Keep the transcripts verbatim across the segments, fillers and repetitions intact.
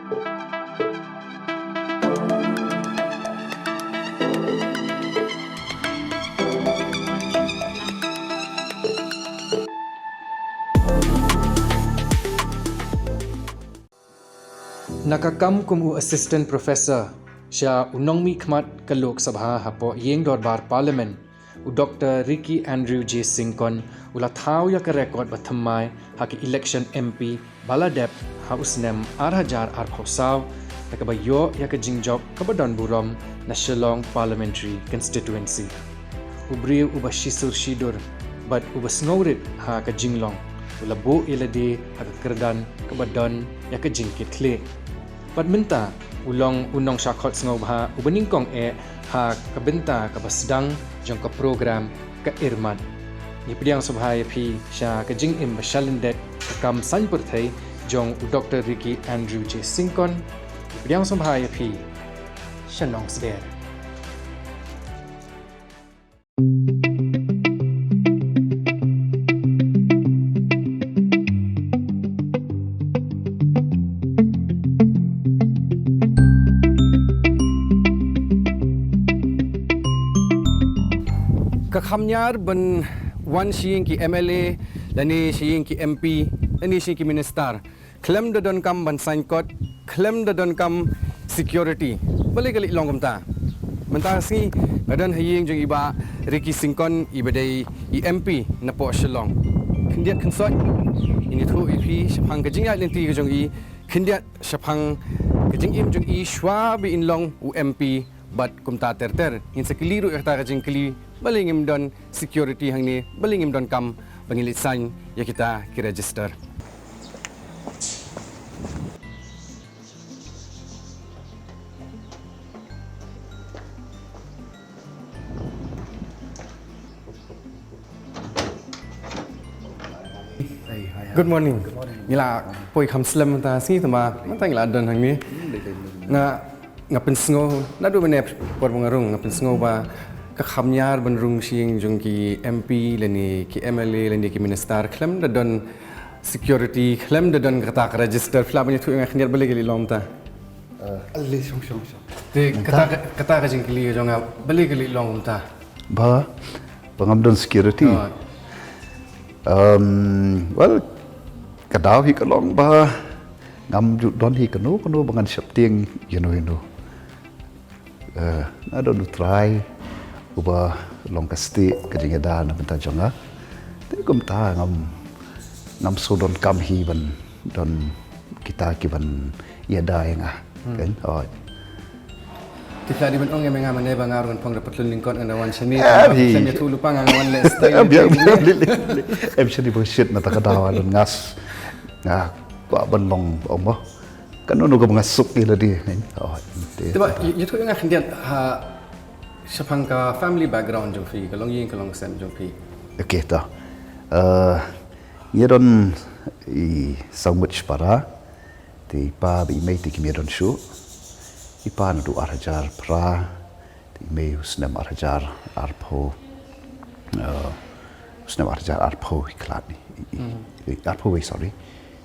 Na ka kam kum u Assistant Professor sha u nongmihkhmat ka Lok Sabha hapoh Ïing Dorbar Parliament, u Doktor Ricky Andrew J Syngkon u la thaw ïa ka rekod ba thymmai ha ka election M P ba la dep ha u snem ar hajar arphew saw, da kaba ïoh ïa ka jingjop kaba don burom na Shillong Parliamentary Constituency. U briew uba shisur shidur bad uba sngewrit ha ka jinglong, u la buh ïa lade ha ka kyrdan kaba don ïa ka jingkitkhlieh. Bad mynta u long u nongshah khot sngewbha uba nyngkong eh ha ka bynta kaba sdang jong ka program Ka Irmat. Ngi pdiang sngewbha ïa phi sha ka jingim ba shalyndet ka kam saiñ pyrthei jong u Doktor Ricky Andrew J Syngkon. Ngi pdiang sngewbha ïa phi sha Nongsder. Ka kham ñiar ban wan sha ïing ki M L A, lane sha ïing ki M P, lane sha ïing ki minister khlem da donkam ban sign kot, khlem da donkam security. Balei ka leit long kumta? Mynta ka sngi nga don ha ïing jong i Bah Ricky Syngkon iba dei i M P napoh Shillong. Khyndiat khynsoit ngin ïathuh ïa phi shaphang ka jingïaid lynti ka jong i, khyndiat shaphang ka jingim jong i shwa ba in long u M P bad kumta ter ter. Ngin sa kylli ruh ïa kata ka jingkylli, balei ngim don security hangne, balei ngim donkam ba ngin leit sign ïa kita ki register. Good morning. Ngi la poi kham slem mynta ka sngi, tangba mynta ngi la don hangne. Nga, nga pynsngew naduh mynne por ba nga rung, nga pynsngew ba ka kham ñiar ban rung sha ïing jong ki M P lane ki M L A lane ki minister khlem da don security, khlem da don kata ka register. Phi lah ban ïathuh ïa nga khyndiat balei ka leit long kumta? Eh, ale, shong, shong, shong. Te mynta kata, kata ka jingkylli ka jong nga, balei ka leit long kumta? Ba, ba ngam don security. Oh. Um, well, ka daw hi ka long ba ngam ju don hi kano kano ba ngan sheptieng ïano ïano. Eh, nga don U Trai uba long ka stieh ka jingïada na bynta jong nga. Te kumta ngam, ngam shu donkam hi ban don kita kiban ïada ïa nga. Hmm. Kan? Oh. Te phi lah dei ban ong ïa nga mynne ba nga ruh ngan phong da patlun lyngkot, ngan da wan shane. Eh, phi. Shen ïathuh lypa, nga wan leh style. Eh, biang, biang, biang, biang. Em shane ba shit na ta ka daw don ngas. Nga kwah ban long ong mo. Kano kano kaba nga suk ïa lade, kan? Oh, te. Te Bah, ïa, ïathuh ïa nga khyndiat ha shaphang ka family background jong phi, ka longïing ka longsem jong phi. Okay, to. Eh, ngi don i saw ngut shipara, te i pa bad i mei te kim ïadon shuh. I pa naduh ar hajar phra, te i mei u snem ar hajar arphew, eh, u snem ar hajar arphew i khlad ni. I, i, Hmm. i, arphew wei, sorry.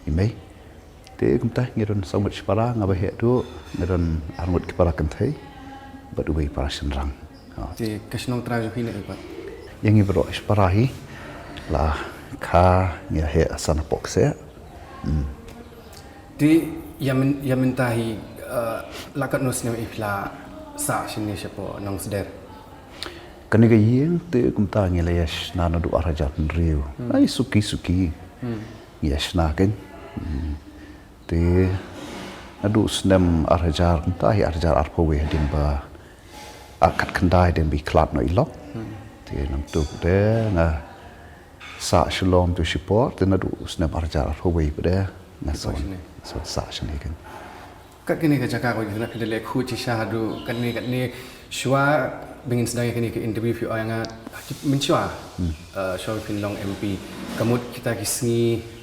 I mei. Te kumta ngi don saw ngut shipara, nga ba heh duh, ngi don ar ngut ki para kynthei bad uwei para shynrang. Ha. Te ka shnong trai jong phi na ei pat? Ïa ngi baroh shipara hi la kha, ngi heh ha Sanapok se. Hmm. Te ïa myn-, ïa mynta hi, eh, la katno snem phi la sah shane shapoh Nongsder? Kane ka ïing te kumta ngi la ïa shna naduh ar hajar hynriew. Hmm. Ai suki suki. Hmm. Ngi ïa shna kan. Hmm. Te naduh snem ar hajar, kumta hi ar hajar arphew wei hadien ba, ah, khatkhyndai hadien ba i khlad noh i lok. Hmm. Te nangta te nga sah Shillong tu shipor, te naduh snem ar hajar arphew wei pat de nga sa wan, shane. Sa wan sah shane kan. Kat kane ka jaka ko ïa phi da leh khuid shisha haduh katne katne, shuwa ba ngin sdang ïa kane ka interview phi ong ïa nga mynshuwa, Hmm. eh, shuwa ba phin long M P, ka mut kita ki sngi,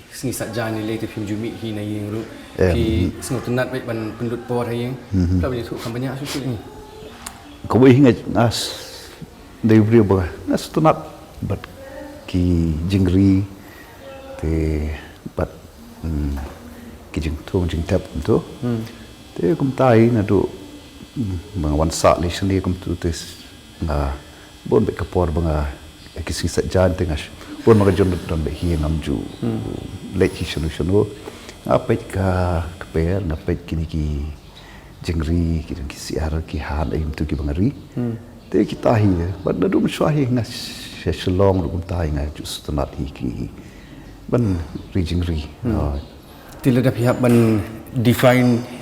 sngi saitjaiñ lei te phim ju mih hi na ïing ruh. Em. Phi sngewtynnat beit ban pynlut por ha ïing. Mhm. Phi lah ban ïathuh kham bniah shuh shuh ïa ngi? Kawei hi nga, nga s-, dei u briew ba nga sngewtynnat bad ki jingri te bad, mm, ki jingthung jingtep kumto. Hmm. Te kumta hi naduh, mm, ba nga wan sah lei shane kumtu te s-, nga bun beit ka por ba nga, eh, ki sngi Saitjaiñ te nga sh-, bun ba nga ju don beit hi ngam ju leit hi shano shano. Nga peit ka kper, nga peit kine ki jingri, ki jong ki syiar, ki han, eh, kumtu kiba nga ri. Te kita hi, bad naduh mynshuwa hi nga sha Shillong ruh kumta hi nga ju sngewtynnat hi ki ban ri jingri. Te lada phi hap ban define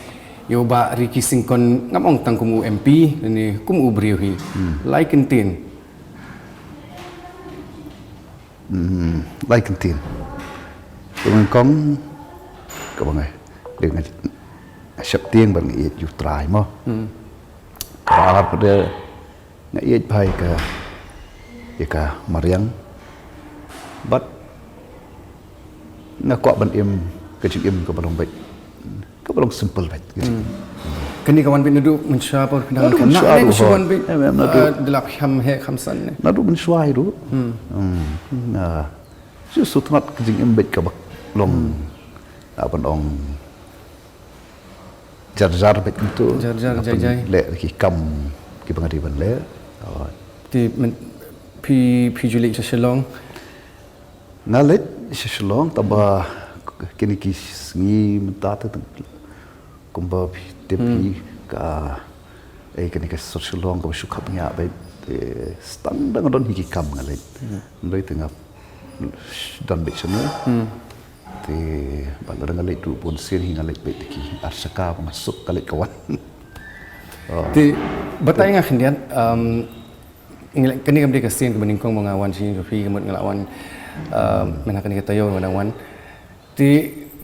ïa u Bah Ricky Syngkon, ngam ong tang kum u M P ne kum u briew hi, lai kyntien. Hmm, lai kyntien. Te nyngkong, kaba nga, dei nga, nga sheptieng bad nga ïeit ïa U Trai mo. Kaba ar pat de nga ïeit bha ïa ka, ïa ka mariang. Bad nga kwah ban im ka jingim kaba long beit, kaba long simple beit ka jingim. Kane ka wan beit naduh mynshuwa pat phi dang, naduh mynshuwa ruh, wan beit, em, em, naduh, eh, da la kham heh kham san ne? Naduh mynshuwa hi ruh. Hmm. Hmm. Nga ju sngewtynnat ka jingim beit kaba long, ah, ban ong jar jar beit kumtu. Jar jar, jai jai. Leh ki kam kiba nga dei ban leh. Oh. Te myn-, phi, phi ju leit sha Shillong? Nga leit sha Shillong, tangba kine ki sngi mynta te, kumba phi tip hi ka, eh, kane ka sor Shillong kaba shu khapngiah beit, te tang dang don hi ki kam nga leit. Hynrei te nga don beit shane. Te ba lada nga leit ruh bun sien hi nga leit beit ki ar shaka ba nga suk ka leit ka wan. Oh. Te batai nga khyndiat, um, ngi la, kane kam dei ka sien kaba nyngkong ba nga wan sha ïing jong phi, ka mut nga la wan, um, mynta kane ka taïew ba nga dang wan. Te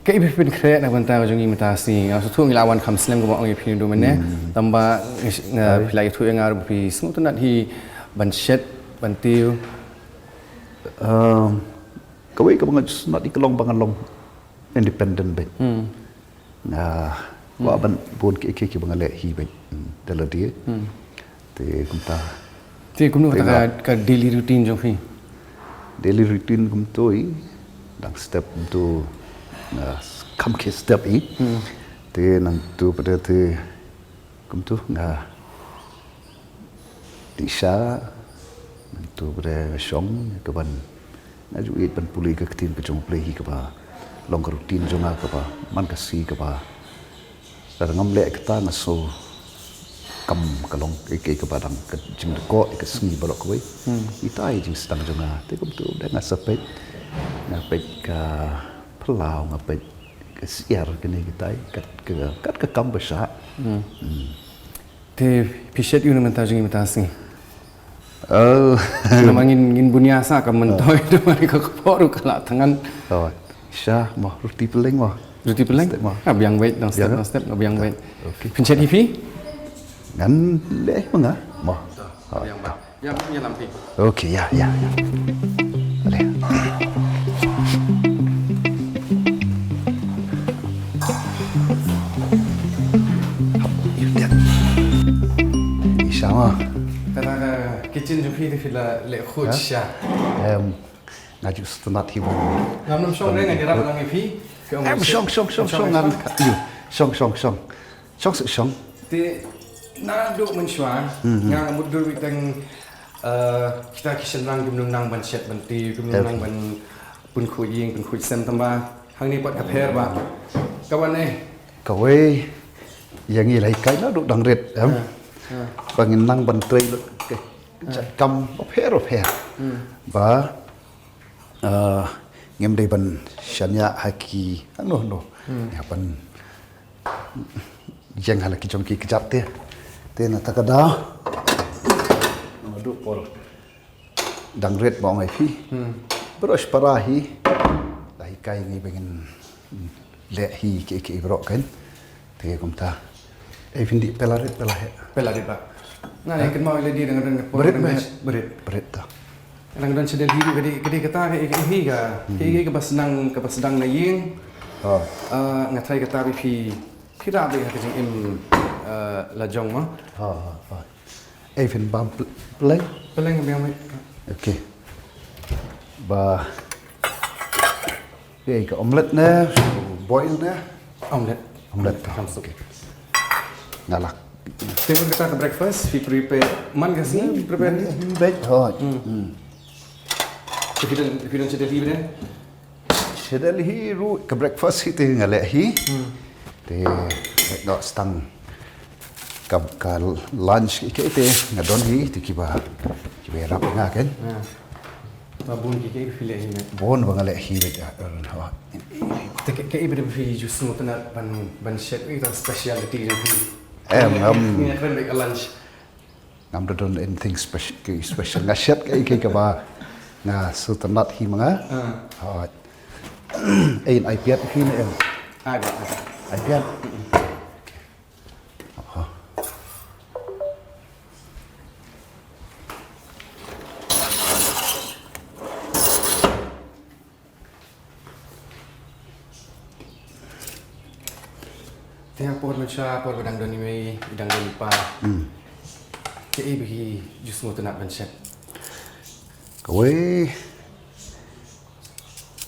kaei ba phi pynkhreh na ka bynta ka jong ngi mynta ka sngi? Nga sngewthuh ngi la wan kham slem kaba ong ïa phi naduh mynne. Tangba nga, phi la ïathuh ïa nga ruh ba phi sngewtynnat hi ban shet, ban tiew. Um, Kawei kaba nga ju sngewtynnat hi ka long ba nga long independent beit. Nga kwah ban bun kiei kiei kiba nga leh hi beit, hmm, da lade. Te kumta. Te kumno kata ka, ka daily routine jong phi? Daily routine kumto hi, dang step kumto, nga kham khie step hi. Te nangto pat de te kumto nga dih sha, nangto pat de nga shong, ka ban, nga ju ïeit ban pule ka ktien ka jong U Blei hi kaba long ka routine jong nga kaba man ka sngi kaba lada ngam leh kata nga sngew kam ka long kaei kaei kaba dang ka jingdkoh ïa ka sngi baroh kawei. Ita hi jingsdang jong nga, te kumto pat de nga sa peit, nga peit ka phyllaw, nga peit ka syiar kine kitai, kat ka, kat ka kam ba shah. Te phi shet ïa u na mynta jong ngi mynta sngi? Oh. Namar ngin, ngin bun ïa sa ka myntoi, namar ka kpoh ruh ka la thngan. Oh. Sha mo, roti pylleng mo. Roti pylleng? Step mo. Nga biang beit, dang step, dang step, nga biang beit. Okay. Phin shet hi phi? Ngan leh ma nga mo. Nga biang beit. Ïa, ïa lam phi. Okay, ïa, ïa, ïa. Leh. Hap, ïa, ïa. Sha ma. Kata ka kitchen jong phi te phi la leh khuid sha. Em, nga ju sngewtynnat hi bha. Ngam nym shong re, nga ïarap lang ïa phi. Em, shong, shong, shong, shong, ngan, ïa, shong, shong, shong. Shong suk shong. Te naduh mynshuwa nga, nga mutdur beit tang, eh, kita ki shynrang kim nang ban shet ban tiew, kim nang ban pynkhuid ïing, pynkhuid sem, tangba hangne pat ka pher bha. Ka wan ne? Kawei ïa ngi la hikai naduh dang rit, em. Ba ngin nang ban trei lut ka jait kam bapher bapher. Ba, eh, ngim dei ban shaniah ha ki hangno hangno. Ïa ban ïeng ha la ki jong ki kjat te. Te na ta ka daw. Naduh por dang rit ba ong ïa phi. Baroh shi para hi la hikai ngi ba ngin leh hi kiei kiei baroh kan. Te kumta. Ei phin dih pela rit pela heh. Pela rit ba. Nga ïa kynmaw ïa lade dang rit por. Barit ba heh? Barit. Barit ta. Dang don sha Delhi ruh ka dei, ka dei kata ka, ka, ka, ka, kaba sdang, kaba sdang na ïing. Ah, nga tharai kata ba phi, phi rah beit ha ka jingim, eh, la jong mo. Ha, ha, ha. Ei phin bam pl-, pylleng? Pylleng biang beit. Okay. Ba Ei ka omelette ne, boil ne? Omelette. Omelette. Kam suk. Okay. Nga lah. Te mut kata ka breakfast, phi prepare man ka sngi, phi prepare ni? Bad hot. Hmm. Te phi don, phi don sha Delhi bad? Sha Delhi ruh ka breakfast hi te nga leh hi. Hmm. Te nga stang ka, ka lunch hi te nga don hi te kiba, kiba ïarap nga kan. Ah. Ba bun ki, ki phi leh hi met. Bun ba nga leh hi met, ah, hot. Te ka, ka i ba phi ju sngewtynnat ban, ban shet, i ta speciality jong phi. Em, em. Ni kan make a lunch. Ngam da don anything special, ki special. Nga shet ka i ka ba nga sngewtynnat hi ma nga. Ah. Hot. Ei, ai piat hi ne em. Ai ba, ai ba. Ai piat. Te ha por mynshwa, por ba dang don i mei, i dang don i pa. Hmm. Kaei ba phi ju sngewtynnat ban shet? Kawei,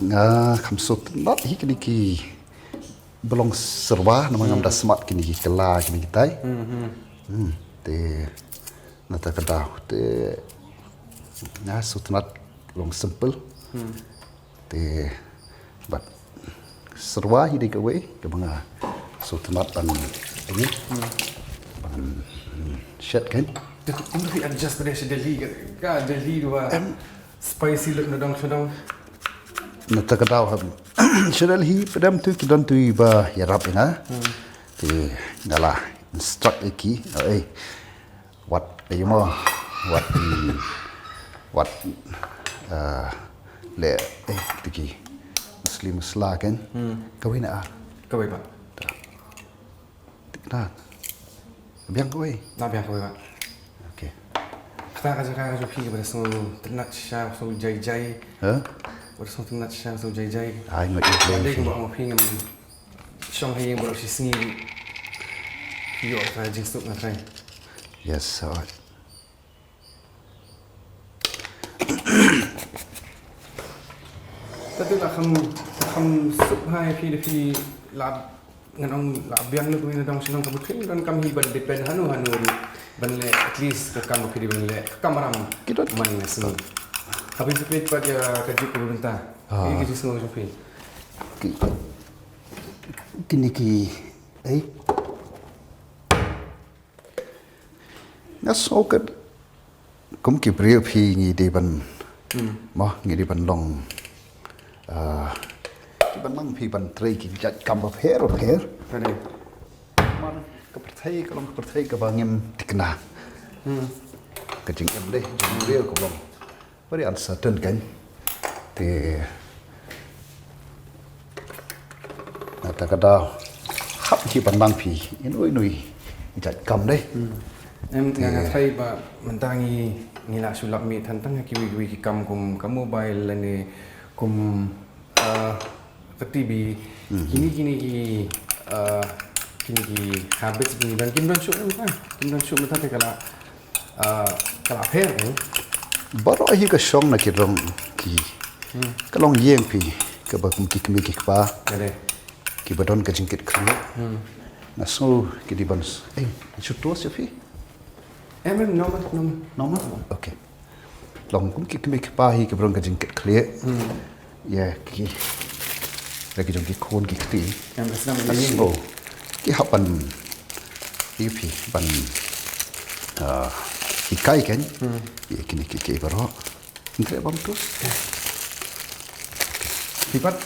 nga kham sngewtynnat hi kine ki ba long serba, namar ngam da smat kine ki kylla, kine ki tai. Hmm, hmm. Hmm, te na ta ka daw te nga sngewtynnat long simple. Hmm. Te bad serba hi dei kawei kaba nga sngewtynnat ban, ini, ban, hmm, shet kan. Te kum phi adjust bad sha Delhi ka, ka Delhi ruh ba spicy lut na dong sha dong. Na ta ka daw ha sha Delhi pat em tu ki don tu i ba ïarap ïa nga. Hmm. Te nga la instruct ïa ki, eh, wat, eh, mo, wat, mm, wat, eh, leh, eh, tiki masli masla kan. Hmm. Kawei na ar. Kawei ba. Tik na. Biang kawei. Na biang kawei ba. Okay. Kata ka jaka ka jong phi ba da sngewtynnat shisha, sngewjai jai. Ha? Ba da sngewtynnat shisha, sngewjai jai. Ai, ngat i. Ba dei kumba ong phi ngam shong ha ïing baroh shi sngi. Ïoh ka jingsuk nga trai. Yes, alright. Tatu la kham, kham suk hai phi da phi la ngan ong la biang na tu na dong shnong ka buthin don kam hi ban depend hanu hanu ban le at least ka kam phi ban le ka kam ram. Ki don. Man ne snu. Happy to pay pat ya ka juk ka bynta. Ah. Ki ji snu phi. Ki, kini ki, eh? Nga sngew kat kum ki briew phi ngi dei ban, hmm, mo, ngi dei ban long, ah, ki ban nang phi ban trei ki jait kam bapher bapher. Ka dei. Man ka pyrthei ka long ka pyrthei kaba ngim thikna. Hmm. Ka jingim dei jingbriew ka long very uncertain kan. Te na ta ka daw hap hi ban nang phi inu inu i jait kam dei. Hmm. Em, te nga nga trai ba mynta ngi, ngi la shu lap mih than tang ha kiwei kiwei ki kam kum ka mobile lane kum, ah, ka T V. Hmm. Kini kini ki, ah, kini ki habits bini ban kim don shu mynta, kim don shu mynta te ka la Ah, ka la pher, eh? Baroh hi ka shong na ki rong ki. Hmm. Ka long ïing phi, kaba kum ki kmie ki kpa. Ka dei. Kiba don ka jingkit khlieh. Hmm. Nga sngew ki dei ban s-, eh, shu toast ïa phi? Em, em, normal, normal. Normal? Okay. Long kum ki kmie ki kpa hi kiba don ka jingkit khlieh. Hmm. Ïa ki, ïa ki jong ki khun ki kti. Em, ka sdang. Ka ïa sngew ki hap ban, ïa phi ban, ah, hikai kan. Hmm. Ïa kine ki, ki baroh. Ngin treh bam toast. Phi pat?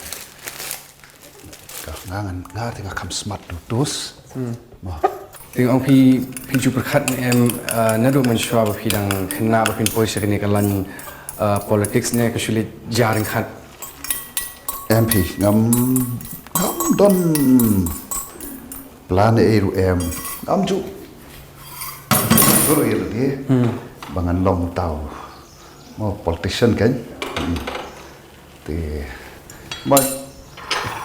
Ka, nga ngan, nga te nga kham smat du toast. Hmm. Mo. Te ong phi, phi ju pyrkhat ne em, ah, naduh mynshuwa ba phi dang khynnah ba phin poi sha kane ka line, ah, politics ne ka shu leit jia ryngkat? Em phi, ngam, ngam don plan ei ruh em. Ngam ju. Guru ïa lade. Hmm. Ba ngan long tau. Mo politician kan. Hmm. Te, ma,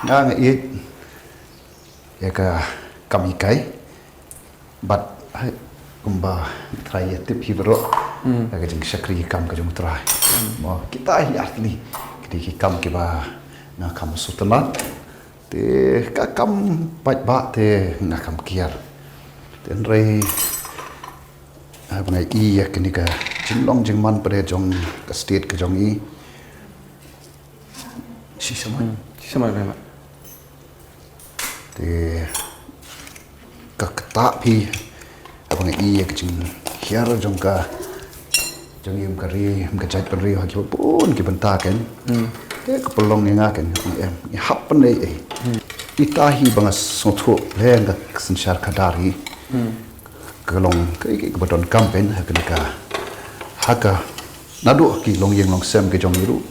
nga nga ïeit ïa ka kam hikai. Bad, hai, kumba Trai ïa tip hi baroh. Hmm. Ïa ka jingshakri kam ka jong Trai. Hmm. Mo, kita hi artylli. Kita ki kam kiba nga kham sngewtynnat. Te ka kam paidbah te nga kham kiar. Tynrai haba nga ïohi ïa kane ka jinglong jingman pat jong ka state ka jong i. Shisha mai. Shisha mai, mai. Te ka kata phi haba nga ïohi ïa ka jinghiar jong ka jong i um ka ri um ka jaitbynriew ha kiba bun ki bynta kan. Te ka pynlong ïa nga kan, em, i hap pynlong ei ei. Ita hi ba nga sngewthuh leng ka synshar khadar hi. Ka long ka, ka, kaba donkam kan ha kane ka, ha ka naduh ki longïing longsem ki jong i ruh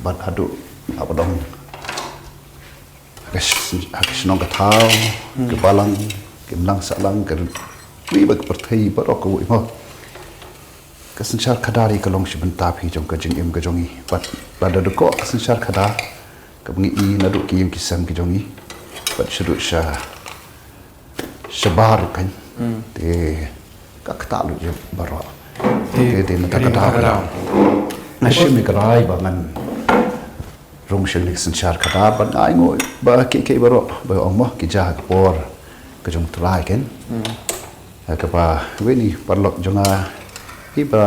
bad haduh haba long ha ka sh-, ha ka shnong ka thaw, ka balang, ka imlang sahlang, ka ri bad ka pyrthei baroh kawei mo. Ka synshar khadar hi ka long shi bynta phi jong ka jingim ka jong i. Bad lada dei ko ka synshar khadar kaba ngi i naduh ki ïing ki sem ki jong i bad shaduh sha shabar kan. Te ka kata lut ïa baroh. Te, te, te na ka ri ka daw. Nga shim ïa ka rai ba ngan rung sha kane ka synshar khadar bad nga ainguh ba ki, ki baroh ba ong mo ki jia ha ka por ka jong u Trai kan. Ha kaba wen i paralok jong nga i ba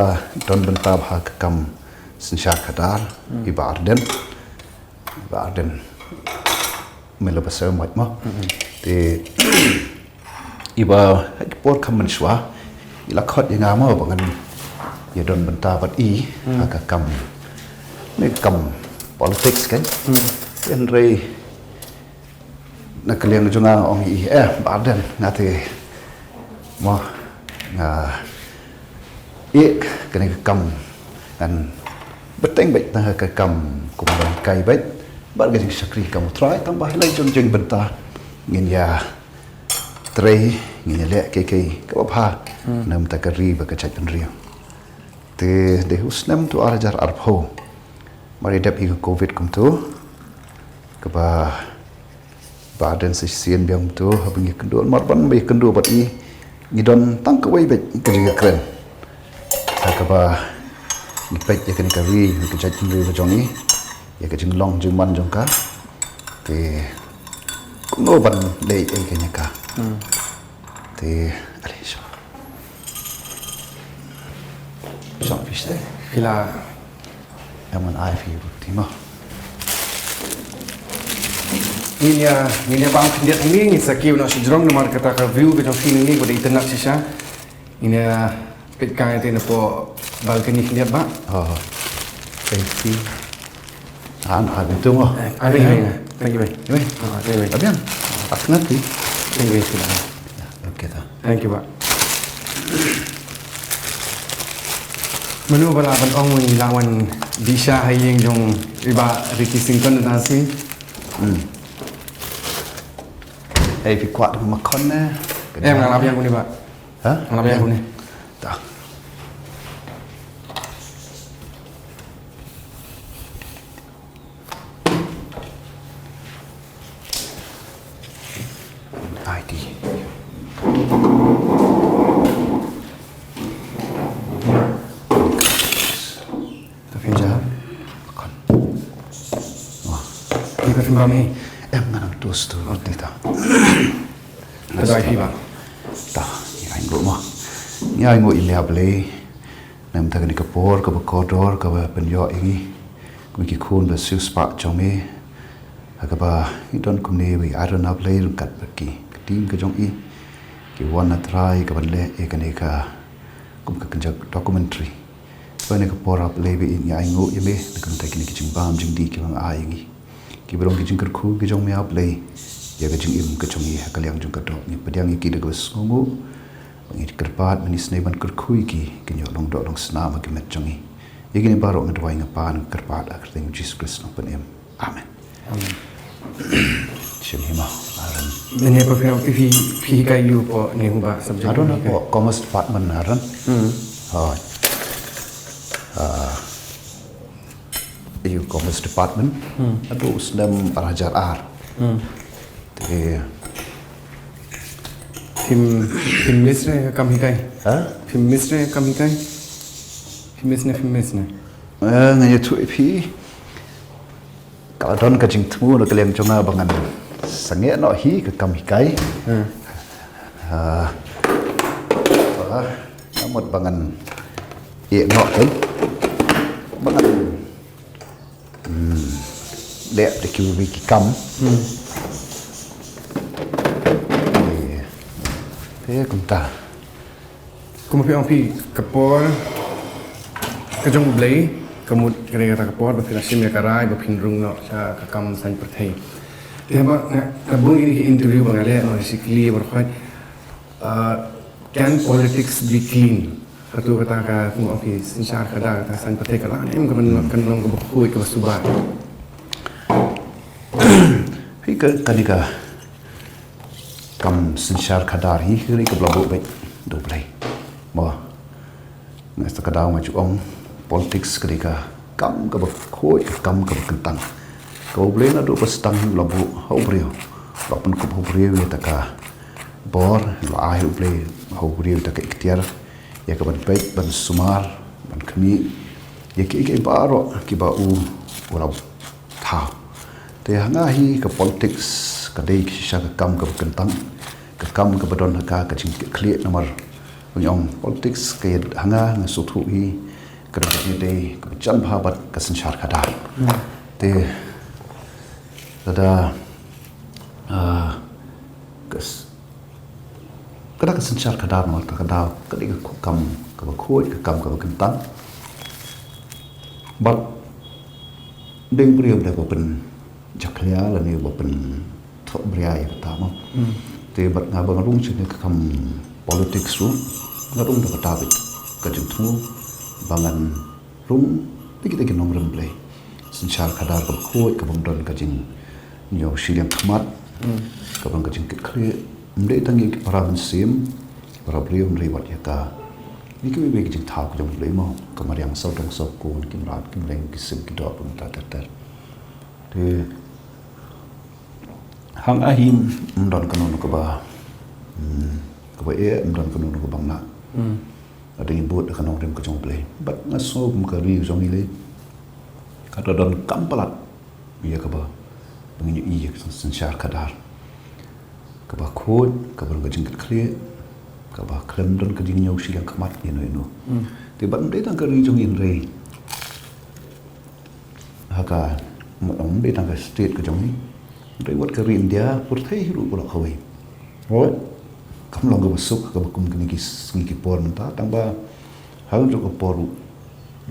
don bynta bha ha ka kam synshar khadar, i Bah Ardent. Bah Ardent. Me la ba sa mo. Te i ba ha ki por kham mynshuwa i la khot ïa nga mo ba ngan ïa don bynta bad i ha ka kam, ne kam politics kan. Hynrei na ka liang jong nga ong i, eh, Bah Ardent, nga te mo nga ïeh kane ka kam ngan bteng beit na ka kam kum u nonghikai beit bad ka jingshakri kam u Trai, tang ba ha la jong jingbynta ngin ïa trei, ngin ïa leh kiei kiei kaba bha na ka bynta ka ri bad ka jaitbynriew. Te dei ha u snem tu ar hajar arphew mar ïa dep ïa ka covid kumtu kaba Bah Ardent sa shisien biang kumtu haba ngi kynduh, mar ban ba ïa kynduh bad i ngi don tang kawei beit ka jingkren ha kaba ngi peit ïa kane ka ri, ïa ka jaitbynriew ka jong i, ïa ka jinglong jingman jong ka. Te kumno ban leh ïa kane ka. Te ale sha Shong phi sha. Phi la. Em ngan ai phi ruh ti mo. Ngin ïa, ngin ïa bam khyndiat hangne, ngin sa kiew noh shajrong namar kata ka view ka jong phi hangne ka dei itynnad shisha. Ngin ïa peit kai te napoh balcony khyndiat bah. Oh. Thank you. An, an, itu mo. Thank you, bhai. Thank you, bhai. Ah, thank you, bhai. Abiang. Ak ngerti. Thank you, bhai. Okay, ta. Thank you, bah. Mano ba lah ban ong wan la wan dih sha ha ïing jong i bah Ricky Syngkon da shi. Hmm. Hei, phi kwah da makhon ne? Em, nga la biang kuni, bah. Ha? Nga la biang kuni. Ta. I D. Ta phin ja. Kon. Wah. Ni ka phin ba mi. Em ngan am tus tu. Oh, ta. Ka dai phi ba. Ta. Ni ai ngu mo. Ni ai ngu i leh Blei. Namar kane ka por kaba kordor kaba pynïoh ïa ngi kum ki khun ba siewspah jong me, ha kaba ngi don kumne, ba i Aaron Ablei ryngkat bad ki, ka team ka jong i, ki wan na trai kaban leh ïa kane ka kum ka kynja documentary. Ba kane ka por Ablei ba i ngi ainguh ïa me na ka bynta kine ki jingbam jingdih kiba me ai ïa ngi. Kiba long ki jingkyrkhu ki jong me Ablei ïa ka jingim ka jong ngi ha ka liang jong ka doh, ngi pdiang ïa ki da kaba sngewnguh. Ba ngi kyrpad mynne sngewbha ban kyrkhu ïa ki, kin ïoh long doh long snam ha ka met jong ngi. Ïa kine baroh nga duwai nga pan nga kyrpad ha ka kyrteng Jisu Khrist Nongpynim. Amen. Amen. Shim hi mo, Aaron. Mynne pa phi, phi, phi hikai ïa u po ne haba subject. Aaron, po Commerce Department, Aaron. Hmm. Oh. Ah. Ïa u Commerce Department. Hmm. Haduh u snem ar hajar ar. Hmm. Te phim, phim miss ne kam hikai? Ha? Phim miss ne kam hikai? Phim miss ne, phim miss ne? Eh, nga ïathuh ïa phi. Ka la don ka jingthmu na ka liang jong nga ba ngan sangeh noh hi ka kam hikai. Hmm. Ah, Ka mut ba ngan ïeh noh kein. Ba ngan, hmm, leh da kiwei ki kam. Eh, eh, kumta. Kumba phi ong phi, ka por ka jong U Blei, ka mut ka dei kata ka por ba phi la shim ïa ka rai ba phin rung noh sha ka kam saiñ pyrthei. Te haba nga, nga bun ïa ki interview ba nga leh noh, shi kylli ba khot, ah, can politics be clean? Katu kata ka, kumba ong phi, synshar khadar, kata saiñ pyrthei ka la em ka ban, kan long kaba khuid, kaba suba. Phi ka, kane ka kam synshar khadar hi ka dei kaba la buh beit da U Blei. Mo. Nga sa ka daw nga ju ong, politics ka dei ka kam kaba khuid, ka kam kaba kyntang. Ka U Blei naduh ba sdang hi u la buh ha u briew, u la pynkup ha u briew ïa kata ka bor, u la ai ha u briew, ha u briew ïa kata ka iktiar ïa ka ban peit, ban sumar, ban khmih ïa kiei kiei baroh kiba u, u la thaw. Te ha nga hi ka politics ka dei shisha ka kam kaba kyntang, ka kam kaba don ha ka, ka jingkitkhlieh, namar ba ngi ong politics ka ïa ha nga, nga sngewthuh hi ka dei, ka dei kaba jan bha bad ka synshar khadar. Hmm. Te lada, ah, ka s-, kata ka synshar khadar, mo, kata ka daw ka dei ka kam kaba khuid, ka kam kaba kyntang. Bad dei u briew u dei ba pynjakhlia lane ba pynthohbria ïa kata, mo. Hmm. Te bad nga ba nga rung sha kane ka kam politics ruh, nga rung da kata beit ka jingthmu ba ngan rung da kita ki nongrim Blei. Synshar khadar kaba khuid, kaba ym don ka jingñiew shiliang khmat, hmm, kaba ym don ka jingkitkhlieh. Ym dei tang ïa ki para mynsiem, para briew, hynrei wat ïa ka, ïa kiwei kiwei ki jingthaw ka jong U Blei, mo, ka mariang sawdong sawkun, ki mrad ki mreng, ki sim ki doh, kumta ter ter. Te ha nga hi ym don kano kano kaba, hmm, kaba eh, ym don kano kano kaba ngam lah. Hmm. Lada ngi bud da ka nongrim ka jong U Blei. Bad nga sngew kum ka ri jong ngi lei, ka da don kam palat ïa kaba, ba ngin ïohi ïa ka synshar khadar kaba khuid, kaba don ka jingkitkhlieh, kaba khlem don ka jingñiew shiliang khmat ïano ïano. Hmm. Te bad ym dei tang ka ri jong ngi, hynrei ha ka, ym dei tang ka state ka jong ngi, hynrei wat ka ri India pyrthei hi ruh baroh kawei. Hooid, kam long kaba suk kaba kum kine ki sngi ki por mynta, tang ba ha kajuh ka por ruh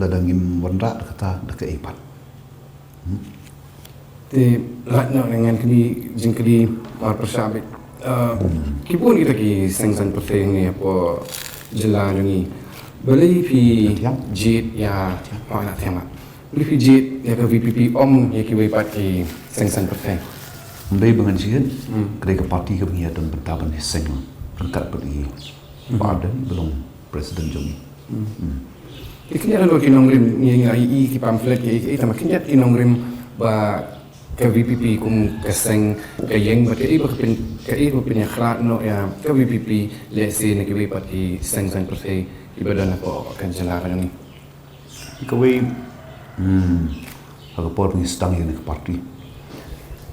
lada ngim wanrah da kata, da kaei pat. Hmm. Te lait noh na ngan kane ka jingkylli marpyrshah beit. Ah, hmm, ki bun kita ki seng saiñ pyrthei hangne hapoh jylla jong ngi. Balei phi jied ïa, ah, Nongthiang Mat. Balei phi jied ïa ka V P P ym ïa kiwei pat ki seng saiñ pyrthei? Ym dei ba ngan jied, hmm, ka dei ka party kaba ngi ïadon bynta ban ïaseng ryngkat bad i, hmm, Bah Ardent ba long president jong ngi. Hmm. Hmm. Te khyndiat halor ki nongrim, ngi, ngi la ïohi ki pamphlet, ki, ki, tangba khyndiat ki nongrim ba ka V P P kum ka seng ka ïeng, bad kaei ba ka pyn, kaei ba pynïakhlad noh ïa ka V P P lehse na kiwei pat ki seng saiñ pyrthei kiba don hapoh ka jylla ka jong ngi. Kawei, hmm, ha ka por ba ngi sdang ïa kane ka party,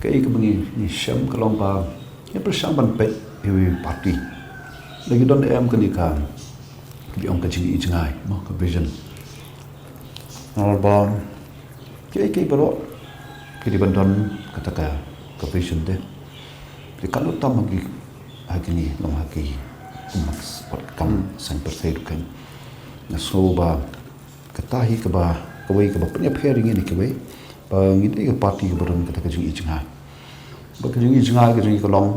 kaei kaba ngi, ngi shem ka long ba ngi pyrshang ban peit ïa iwei i party. Lada ki don em kane ka, kaba ong ka jingïohi jngai, mo, ka vision. Namar ba kiei kiei baroh ki dei ban don kata ka, ka vision te. Te katno tam ha ki, ha kine, long ha ki, kum, sport, kam, hmm, saiñ pyrthei ruh kan. Nga sngew ba kata hi kaba, kawei kaba pynïapher ïa ngi na kiwei, ba ngi dei ka party kaba don kata ka jingïohi jngai. Ba ka jingïohi jngai ka jong ngi ka long,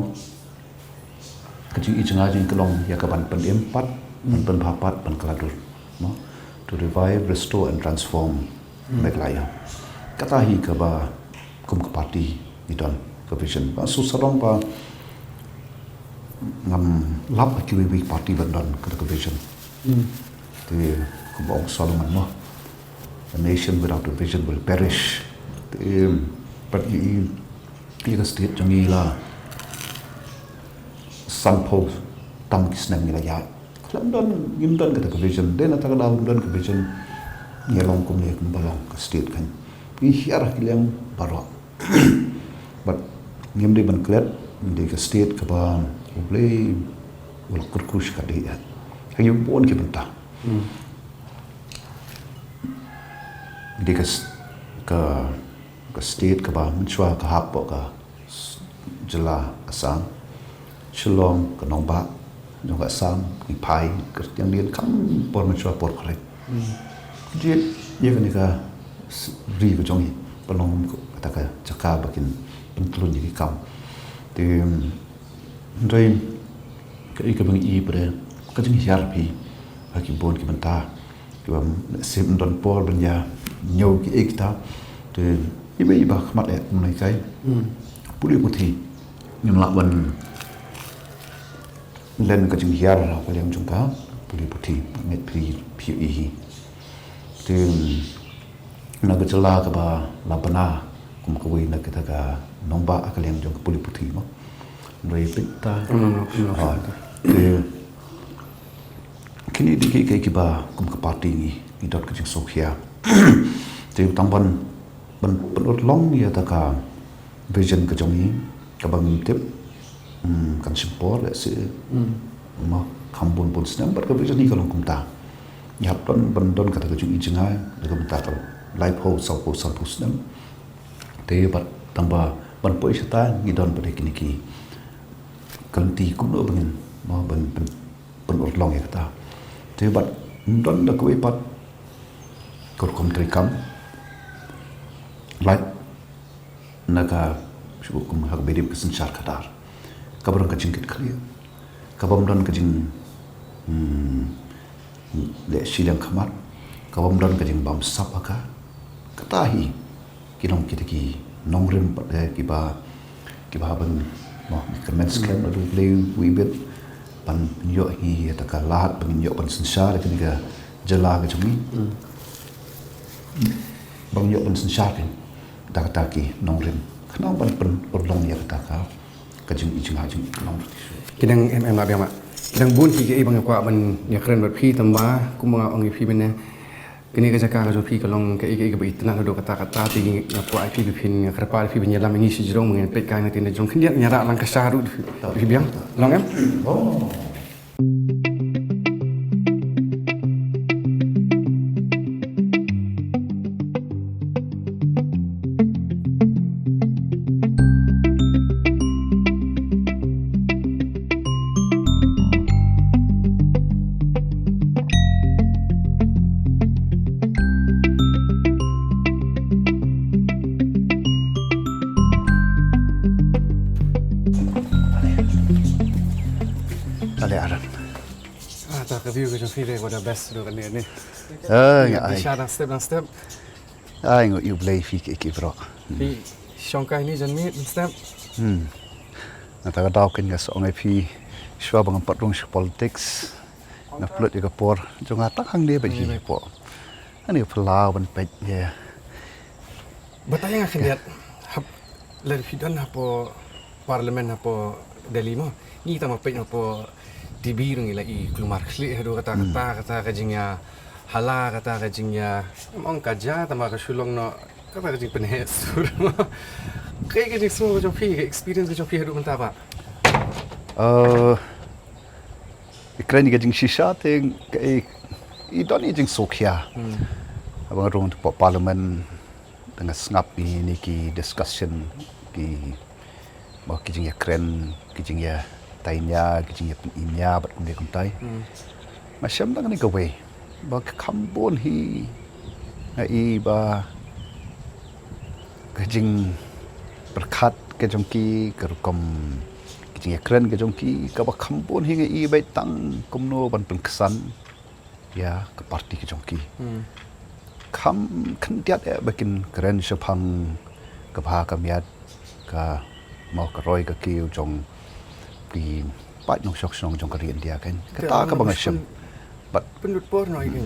ka jingïohi jngai jong ngi ka long ïa ka ban pynim pat, ban, hmm, pynbha pat, ban kylla dur, no? To revive, restore and transform, hmm, Meghalaya. Kata hi kaba kum ka party ngi don ka vision. Ba shu sarong ba ngam lap ha kiwei kiwei ki party ban don kata ka vision. Hmm. Te kumba ong Solomon mo, "A nation without a vision will perish." Te pat ïa, ïa ka state jong ngi la sanphew tam ki snem ngi la ïaid. Khlem don, ngim don kata ka vision. Dei na kata ka daw ngim don ka vision, ngi long kumne kumba long ka state kan. Ngi hiar ha ki liang baroh. Bad ngim dei ban klet, ngi dei ka state kaba U Blei u la kyrkhu sha ka dei eh. Ha ki bun ki bynta. Dei ka s-, ka, ka state kaba mynshuwa ka hap hapoh ka s-, jylla Assam. Shillong, ka nongbah jong ka Assam, ki phai, ka Khristan dien kham por mynshuwa por khreh. Jied ïa kane ka s-, ri ka jong ngi, pynlong kata ka jaka ba kin pynthlun ïa ki kam. Te, hynrei kaei kaba ngi i pat, ka jinghiar phi ha ki bun ki bynta, kiba sim don por ban ïa ñiew kiei kita. Te iba iba khmat eh mynne kai pule puthi, ngim lah ban len ka jinghiar ha ka liang jong ka pule puthi, ngeit phi, phi i hi. Te na ka jylla kaba la bna kum kawei na kita ka nongbah ha ka liang jong ka pule puthi mo. Hynrei pynta. Te kine dei ki, ki, kiba kum ka party ngi, ngi don ka jingsngewkhia. Te tang ban, ban, ban pynurlong ïa kata ka vision ka jong ngi, kaba ngim tip, hmm, kan shim por lehse, mo, kham bun bun snem bad ka vision hi ka long kumta. Ngi hap don, ban don kata ka jong i jngai da ka bynta ka laiphew, sawphew, sanphew snem. Te bad tang ba ban poi shata ngi don pat ïa kine ki kynti kumno ba ngin, mo, ban, ban, ban pynurlong ïa kata. Te bad don da kawei pat ka rukom treikam, lait na ka, shu kum ha kaba ïadei ka synshar khadar, kaba don ka jingkitkhlieh, kabym don ka jing, hmm, leh shiliang khmat, kabym don ka jingbamsap ha ka, kata hi ki long kita ki nongrim pat, eh, kiba, kiba ban, mo, ngi kyrmen skhem naduh U Blei uwei beit ban ïoh hi ïa kata ka lad, ban ïoh ban synshar ïa kane ka jylla ka jong ngi. Ban ïoh ban synshar ïa kata ki nongrim, khnang ban pynurlong ïa kata ka, ka jing i jing ha jing i ka long. Ki dang em em la biang ma. Ki dang bun ki, kiei ba nga kwah ban ïakren bad phi, tang ba kumba nga ong ïa phi mynne, kane ka jaka ka jong phi ka long kaei kaei kaba itynnad haduh katta katta. Te nga kwah ïa phi ba phin, nga kyrpad ïa phi ban ïalam ïa ngi shajrong, ba ngin peit kai na ka tynrai jong khyndiat, ngiarah lang ka sha ruh ïa phi biang. Long em? Ale Aaron. Ah, ta ka view ka jong phi dei, what the best ruh kane ne. Ah, nga ai. Disha dang step, dang step. Ai, nga ïohi U Blei phi ki, ki bro. Phi shong kai ni jan miet dang step. Hmm. Nga ta ka daw kane nga sa ong ïa phi, shuwa ba ngam pat rung sha politics, nga pynlut ïa ka por jong nga tang hangne bad hi hapoh. Hangne phyllaw ban peit ïa. Batai nga khyndiat hap, lada phi don hapoh Parliament hapoh Delhi mo, ngi tang ba peit hapoh T V ruh ngi la i kulmar khlieh haduh katta katta, katta ka jingïahala, katta ka jingïa, em ong ka ja, tang ba ka shu long noh kata ka jingpynheh sur mo. Kaei ka jingsngew ka jong phi, ka experience ka jong phi haduh mynta ba? Eh, i kren ïa ka jingshisha te ka i, i don i jingsngewkhia. Hmm. Haba nga rung hapoh Parliament, te nga sngap ïa kine ki discussion, ki, mo, ki jingïakren, ki jingïataiñia, ki jingïapyniñia bad kumne kumtai. Hmm. Nga shem da kane kawei ba ka kham bun hi nga i ba ka jingpyrkhat ka jong ki, ka rukom ka jingïakren ka jong ki, kaba kham bun hi nga i ba tang kumno ban pynksan ïa ka party ka jong ki. Hmm. Kham khyndiat eh ba kin kren shaphang ka bha ka miat, ka, mo, ka roi ka kiew jong ki paid nongshong shnong jong ka ri India kan. Kata kaba nga shem. Bad pynlut por noh ïa ki.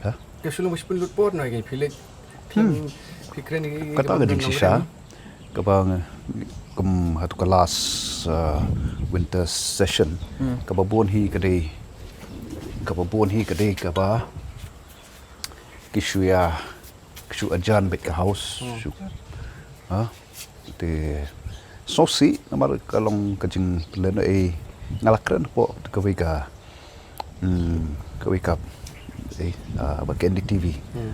Ha? Ka shu long ba shu pynlut por noh ïa ki, phi leit, phi kren ïa ki, kata ka jingshisha. Kaba nga, kum haduh ka last, uh, winter session, hmm, kaba bun hi ka dei, kaba bun hi ka dei kaba ki shu ïa, ki shu adjourn beit ka house. Hmm. Shu, ha? Te sngewsih namar ka long ka jingpynlehnohei, nga la kren hapoh kawei ka Hmm, ka wake up. Eh, uh, ba ka N D T V. Hmm.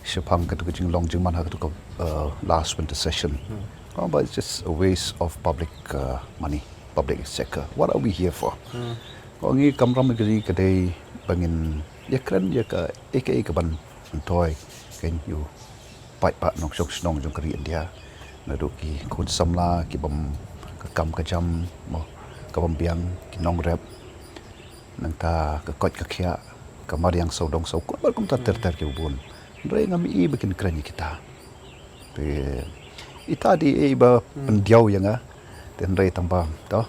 Shaphang katu ka jinglong jingman ha katu ka, uh, last winter session. Hmm. Oh, but it's just a waste of public, uh, money, public exchequer. What are we here for? Hmm. Ko ngi kamram ngi ka dei ba ngin ïakren ïa ka, eh, ka, eh, ka ban myntoi kein ïa u paidbah nongshong shnong jong ka ri India. Naduh ki khun samla, ki bym ka kam ka jam, mo, ka bym biang, ki nongrep. Nangta ka koit ka khiah, ka mariang sawdong saw, kumba kumta ter ter ki bun. Hynrei ngam i ba kin kren ïa kita. Te ita dei ei ba pyndiaw ïa nga. Te hynrei tang ba, to.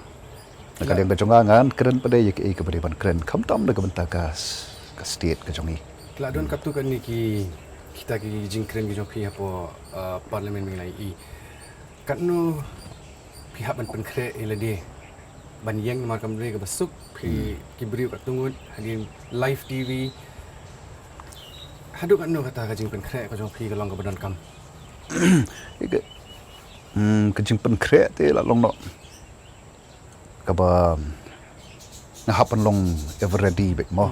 Na ka liang ka jong nga ngan kren pat de ïa kaei kaba dei ban kren. Khamtam na ka bynta ka s-, ka state ka jong i. Te la don katto katne ki, kita ki jingkren ki jong phi hapoh, uh, parliament mynta la i. Katno phi hap ban pynkhreh ïa lade ban ïeng namar kam dei kaba suk phi ki briew katto ngut ha ki live T V. Haduh katno kata ka jingpynkhreh ka jong phi ka long kaba donkam? Ka, hmm, ka jingpynkhreh te la long noh kaba nga hap ban long ever ready beit mo,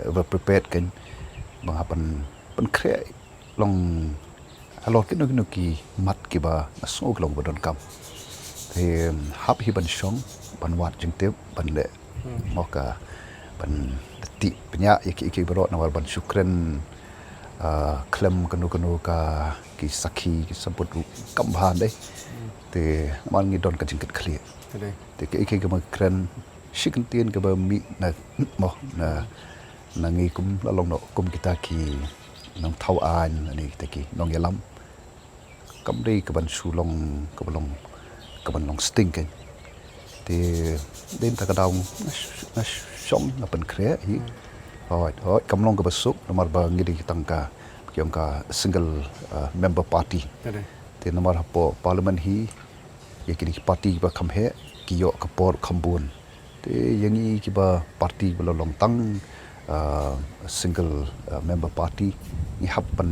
ever prepared kein ba nga hap ban pynkhreh long halor kino kino ki mat kiba nga sngew ki long ba donkam. Te hap hi ban shong, ban wad jingtip, ban leh mo ka, ban tip pynïaid ïa ki, ïa ki baroh namar ban shu kren, ah, khlem kano kano ka ki sakhi ki sabut ruh kam bha dei. Te namar ngi don ka jingkitkhlieh. Te kaei kaei kaba kren shi kyntien kaba mih na mo na, na ngi kum la long noh kum kita ki nongthaw aiñ ne kita ki nongïalam. Kam dei kaban shu long, kaban long, kaban long sting kein. Te dei mynta ka daw nga sh-, nga shong nga pynkhreh hi. Hooid, hooid, kam long kaba suk namar ba ngi dei tang ka, ki ong ka single, uh, member party. Te namar hapoh parliament hi ïa kine ki party kiba kham heh ki ïoh ka por kham bun. Te ïa ngi kiba party ba la long tang, ah, single, ah, member party, ngi hap ban,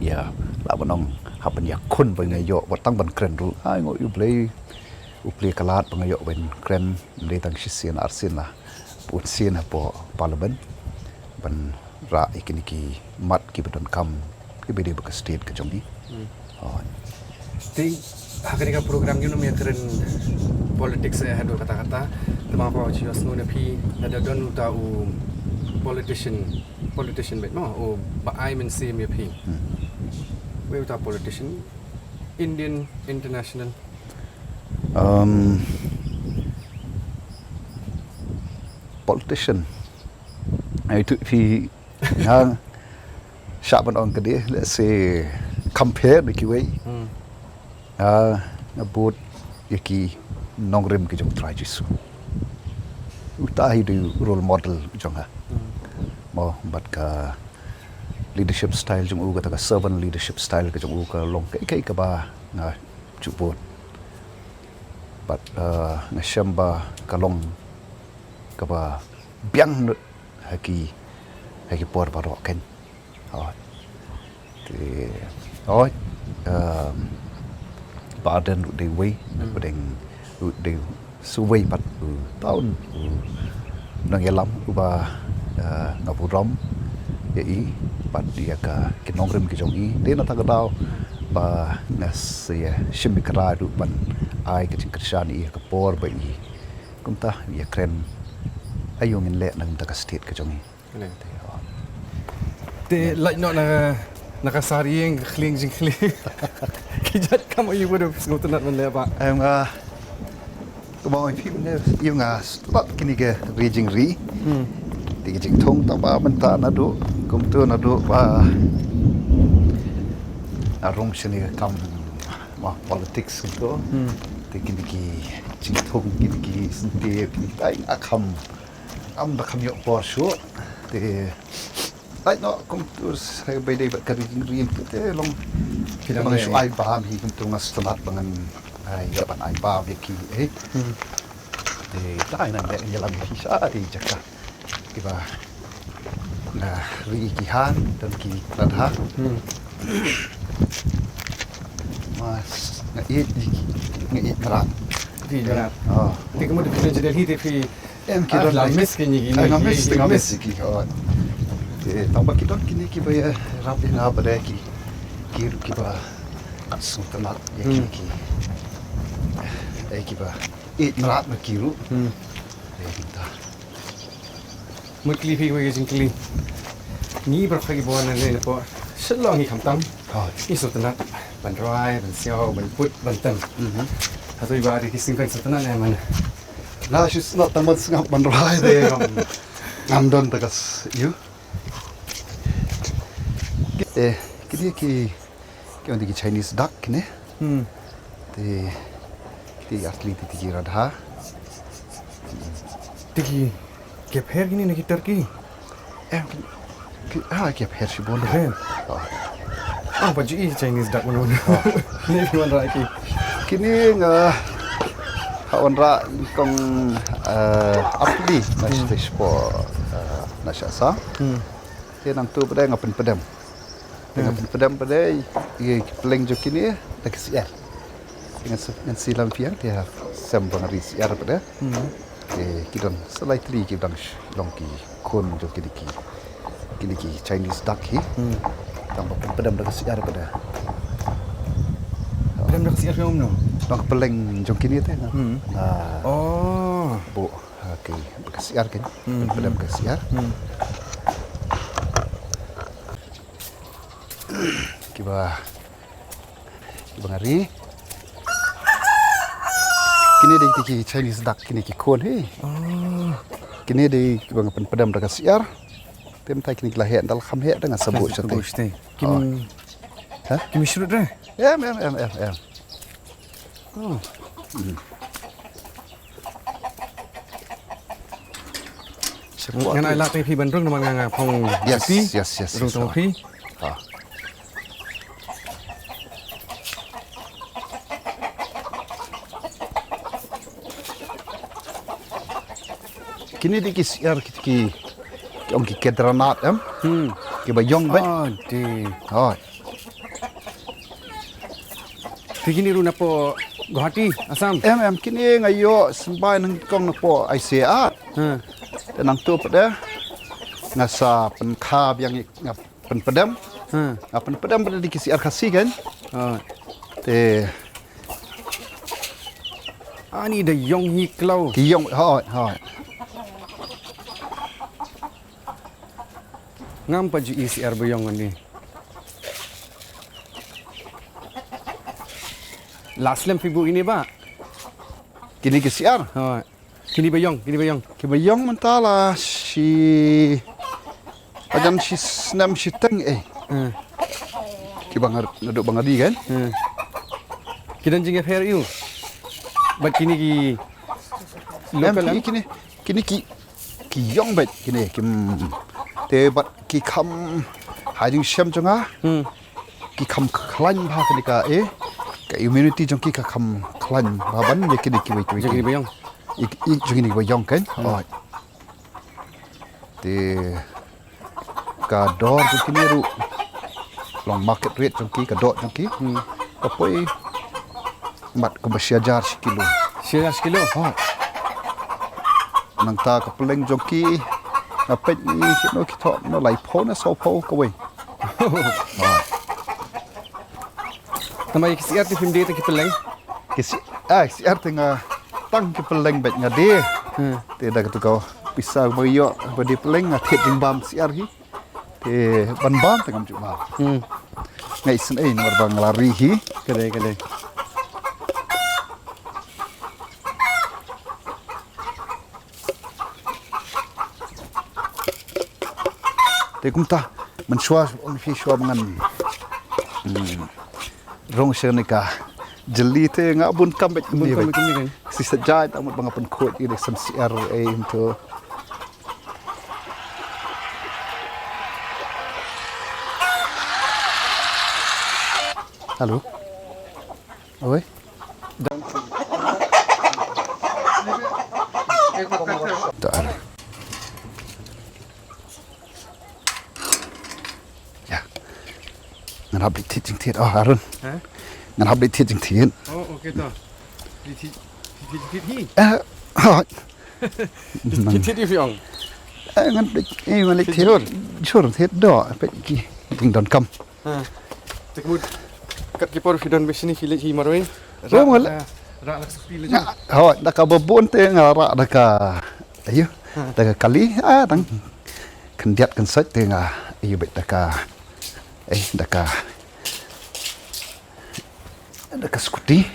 ïa, lah ban ong hap ban ïakhun ba nga ïoh wat tang ban kren ruh. Ai, nga ong U Blei u plie ka lad ba nga ïoh ban kren, ym dei tang shisien arsien la, bunsien hapoh parliament ban rah ïa kine ki mat kiba donkam kiba dei bad ka state ka jong ngi. Te ha kane ka program ngin ym ïakren politics eh haduh katta katta. Te ma pau shu ïohsngew na phi lada don uta u politician, politician beit mo, uba ai mynsiem ïa phi. Uei uta politician, Indian, international? Um, politician. Ai tu phi Nga shah ban ong ka dei, let's say, compare da kiwei. Nga, nga bud ïa ki nongrim ki jong Trai Jisu. Uta hi dei role model jong nga. Mo, bad ka leadership style jong u, kata ka servant leadership style ka jong u ka long kaei kaei kaba nga ju bud. Bad, uh, nga shem ba ka long kaba biang lut ha ki, ha ki por baroh kein. Hooid. Te, hooid, um, Bah Ardent ruh dei uwei, na pdeng ruh dei sa uwei pat u town u nongïalam uba, uh, nga burom ïa i bad ïa ka ki nongrim ki jong i. Dei na kata ka daw ba nga sa ïa shim ïa ka rai ruh ban ai ka jingkyrshan ïa i ha ka por ba i kumta ïa kren aïu ngin leh na ka bynta ka state ka jong ngi. Te lait noh na, na ka sar ïing ka khlieng jingkhlieh. Ki jait kam aïu ba dei sngewtynnat ban leh ba. Em, nga, kumba ong ïa phi mynne, ïa nga sngewtynnat kine ki ri jingri. Te ki jingthung tang ba mynta naduh kumto naduh ba nga rung shane ka kam, ma, politics kumto. Te kine ki jingthung, kine ki syntiew, kine ki tai nga kham Am da kham ïoh por shuh. Te lait noh kumtu sa ba dei bad ka ri jingri kumtu te long. Phi dang shu ai bam hi kumtu nga sngewtynnat ba ngan ai ïa ban ai bam ïa ki eh. Te dei nang leh ïalam hi sha ri jaka kiba nga ri ki ha don ki ladha. Mas nga ïeit, nga ïeit mrad. Ïeit mrad. Te ka mut phi don sha Delhi te phi Em ki don. Nga miss kine ki, nga miss, nga miss ki. Te tang ba ki don kine kiba ïarap ïa nga ba dei ki, ki ruh kiba sngewtynnat ïa kine ki. Dei kiba ïeit mrad ma ki ruh. Te kumta. Mut kylli phi kawei ka jingkylli. Ngi baroh kiba wan hangne napoh Shillong hi khamtam, ngi sngewtynnat ban rwai, ban siaw, ban put, ban tem. Hato i Bah Ri, phi sngewtynnat ne em? Nga shu sngewtynnat tang ban sngap ban rwai te ngam, ngam don tang ka s-, ïoh. Te kine ki, ki ong dei ki Chinese duck kine. Te, te asli te ki radha. Te ki, ki pher kine na ki turkey? Em, ki, ki, ah, ki pher shibun. Ki pher. Ah, ba ju i Chinese duck mano mano. Kine ki wanrah ki. Kine nga, ha wanrah kong, eh, apli na stage po, eh, na sha sa. Te nangtu pat nga pynpdem. Te nga pynpdem pat ïa ki pylleng jong kine da ka syiar. Te ngan s-, ngan shu lam phi ïa, te ha sem ba nga ri syiar pat. Te ki don sa lai tylli ki dang sh-, long ki khun jong kine ki, kine ki Chinese duck hi. Tang ba pynpdem da ka syiar pat. Pynpdem da ka syiar ka um no? Dang ka pylleng jong kine te na. Ah. Oh. Buh, ah, ki, ka syiar kan. Pynpdem ka syiar. Kiba, kiba nga ri. Kine dei ki Chinese duck, kine ki khun hi. Oh. Kine dei kiba nga pynpdem da ka syiar. Te mynta kine ki la heh, nda la kham heh, da nga sa buh shatei. Kim, ha? Kim shrut re? Em, em, em, em, em. Oh. Ngan ai lad ïa phi ban rung namar nga nga phong. Yes, yes, yes, rung yes, tang oh. Phi. Ah. Kine dei ki syiar ki, ki, ki ong ki Kedranat em? Hmm. Kiba ïong beit. Ah, dei. Oh. Phi kine ruh napoh Guwahati, Assam? Em, em, kine nga ïoh symbai nyngkong napoh I C A. Ha. Te nangtu pat nga sa pynkha biang, nga pynpdem. Ha. Nga pynpdem pat da ki syiar Khasi kan. Ha. Te. Ani da ïong hi khlaw. Ki ïong, hooid, hooid. Ngam pat ju i syiar ba ïong ani. La slem phi buh ine ba? Kine ki syiar? Hooid. Kine ba ïong, kine ba ïong. Kiba ïong mynta la shi, hajan shi snem shiteng eh. Hmm. Kiba nga, naduh ba nga ri kan? Hmm. Ki don jingïapher ïa u bad kine ki local em, kine, kine ki, ki ïong beit kine, ki, mm, te bad ki kham, ha jingshem jong nga. Hmm. Ki kham khlaiñ bha kane ka, eh, ka immunity jong ki ka kham khlaiñ bha ban ïa kine kiwei kiwei. Jong kine ba ïong. I, i, jong kine ba ïong kan. Hmm. Oh. Te ka dor jong kine ruh, long market rate jong ki, ka dor jong ki. Hmm. Ka poi mat kumba shi hajar shi kilo. Shi hajar shi kilo? Oh. Nangta ka pylleng jong ki, nga peit ngi kino ki thoh, no, laiphew ne sawphew kawei. Tang ba ki syiar te phim die te ki pylleng? Ki syi-, ah, syiar te nga tang ki pylleng beit nga die. Hmm. Te da katu ka pisa ba ïoh ba die pylleng nga thied jingbam syiar hi. Te ban bam te ngam ju bam. Hmm. Nga isynei namar ba nga la ri hi. Ka dei, ka dei. Te kumta, mynshuwa, ong phi shuwa ngan, hmm, rung sha kane ka jylli te nga bun kam beit kumne. Bun kam beit kumne kan. Shi sa jait, tang mut ba nga pynkhuid ïa ka sem syiar eh, into. Hello. Oi. Dah. Ya. Ngan hap leit thied jingthied. Oh, Arun. Ha? Ngan hap leit thied jingthied. Oh, okay to. Leit thied, leit thied jingthied hi. Eh, ha. Ki thied ïa phi ong? Eh, ngan peit, eh, ngan leit thied. Jhur? Jhur thied doh, peit ki jingdonkam. Ha. Te ka mut kat ki por phi don beit shane phi leit hi marwei. Rah, rah la ka skuti la jong. Hooid, da kaba bun te nga rah da ka, aïu, da ka kali, ah, tang khyndiat khynsoit te nga, aïu, beit da ka, eh, da ka Da ka skuti.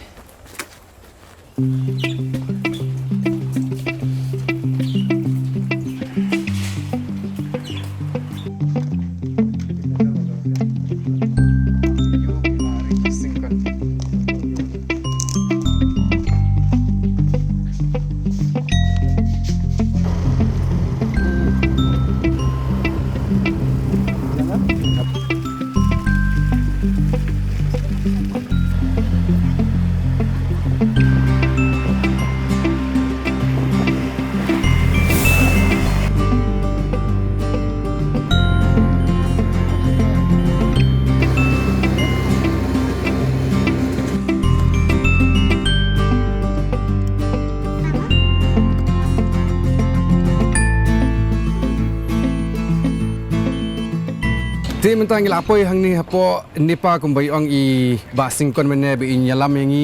Te mynta ngi la poi hangne hapoh NEPA kumba i ong i Bah Syngkon mynne ba in ïalam ïa ngi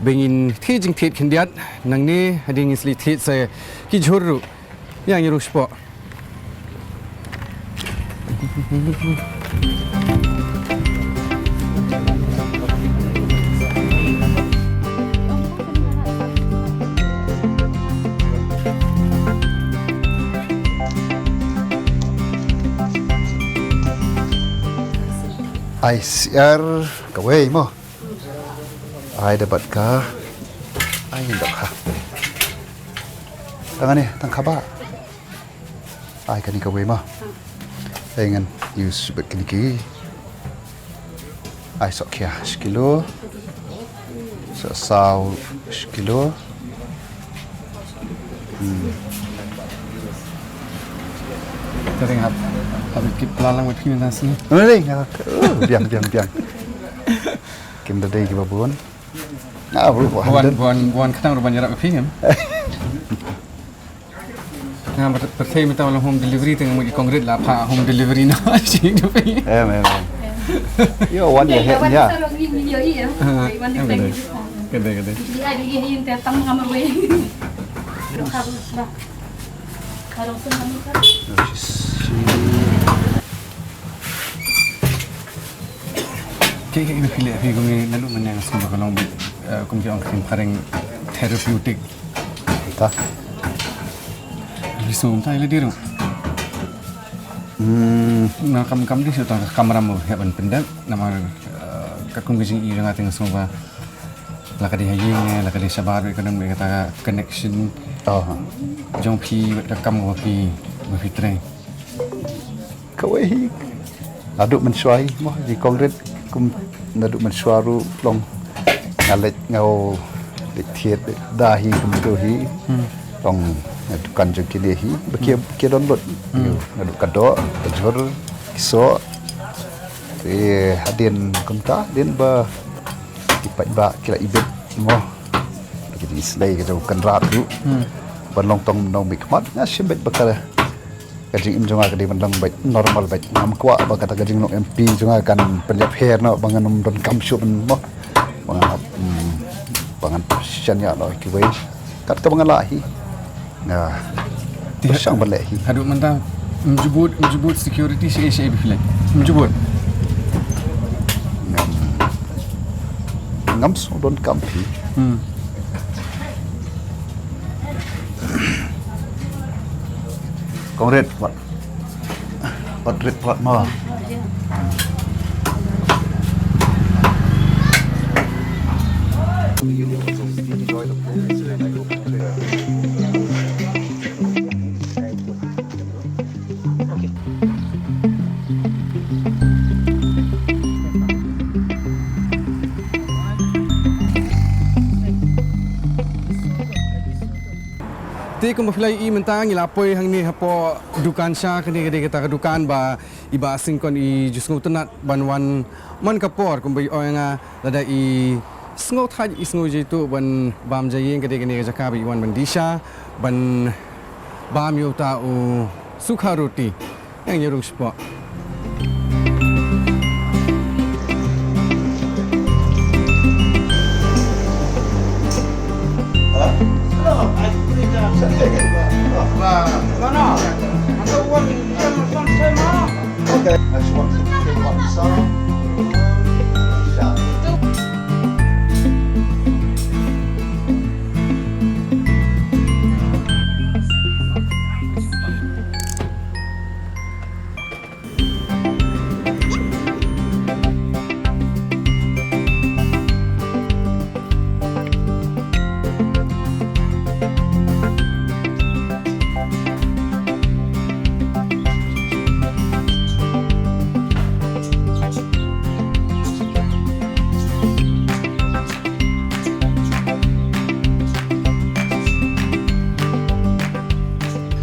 ba ngin thied jingthied khyndiat. Nangne hadien ngin sa leit thied sa ki jhur ruh. Ïa ngi rung shapoh. Ai siar kawei mo. Ai da bad ka. Ai ngi dok ha. Tang ani, tang kaba. Ai kani kawei ma. Ai ngan use bad kani ki. Ai sok khia shi kilo. Sok saw shi kilo. Hmm. Tering hap. Habis kit pelalang bad phi mynta sngi. Oh, biang, biang, biang. Kim da dei kiba bun. Ah, bro, bro. Buan, buan, buan khnang ruh ban ïarap ïa phi, em? Nga ber-, berthei mynta wan home delivery, tang mut i Kong Rit la phah home delivery noh. Shi da phi. Em, em, em. Ïa, wan ïa het ïa. Ah, em, ka dei. Ka dei, ka dei. Kaei kaei ba phi leh, phi kumne naduh mynne nga sngew ba ka long beit, eh, kum ki ong ka ktien phareng therapeutic. Ta. Phi sngew kumta ïa lade ruh? Hmm. Nga kam, kam dei shuh tang ka kamram ba hap ban pyndep namar, eh, katkum ka jingïohi jong nga te nga sngew ba la ka dei ha ïing ne la ka dei shabar bad ka don bad kata ka connection jong phi bad ka kam kaba phi, ba phi trei. Kawei hi. Naduh mynshuwa hi mo, i Kong Rit kum naduh mynshuwa ruh long nga leit, nga leit thied da hi kumto hi. Hmm. Long nga dukan jong kine hi ba ki, ba ki don lut. Hmm. Naduh ka doh, ka jhur, ki soh. Te hadien kumta, hadien ba ki paidbah ki la ibit mo. Ki dei slei ka jong u Kynrad ruh. Hmm. Ban long tang nongmihkhmat nga shim beit ba ka Ka jingim jong nga ka dei ban long beit normal beit. Ngam kwah ba kata ka jinglong M P jong nga kan pynïapher noh ba ngan ym donkam shuh ban mo. Ba ngan, hmm, ba ngan shaniah noh kiwei. Kat kaba nga lah hi. Nga pyrshang ban leh hi. Haduh mynta mjubut, mjubut security shaei shaei ba phi leit? Mjubut. Ngam, ngam sngewdonkam phi. Hmm. Kong Rit, wat. Wat Rit, wat mo. Te kumba phi la ïohi mynta ngi la poi hangne hapoh dukan sha kane ka dei kata ka dukan ba i Bah Syngkon i ju sngewtynnat ban wan man ka por kumba i ong ïa nga lada i Sngewthait i sngew jaitu ban bam ja ïing ka dei kane ka jaka ba i wan ban dih sha ban bam ïa uta u sukha roti. Ïa ngi rung spot. No, no. I don't want them from Sema. Okay, I just want to feel like some.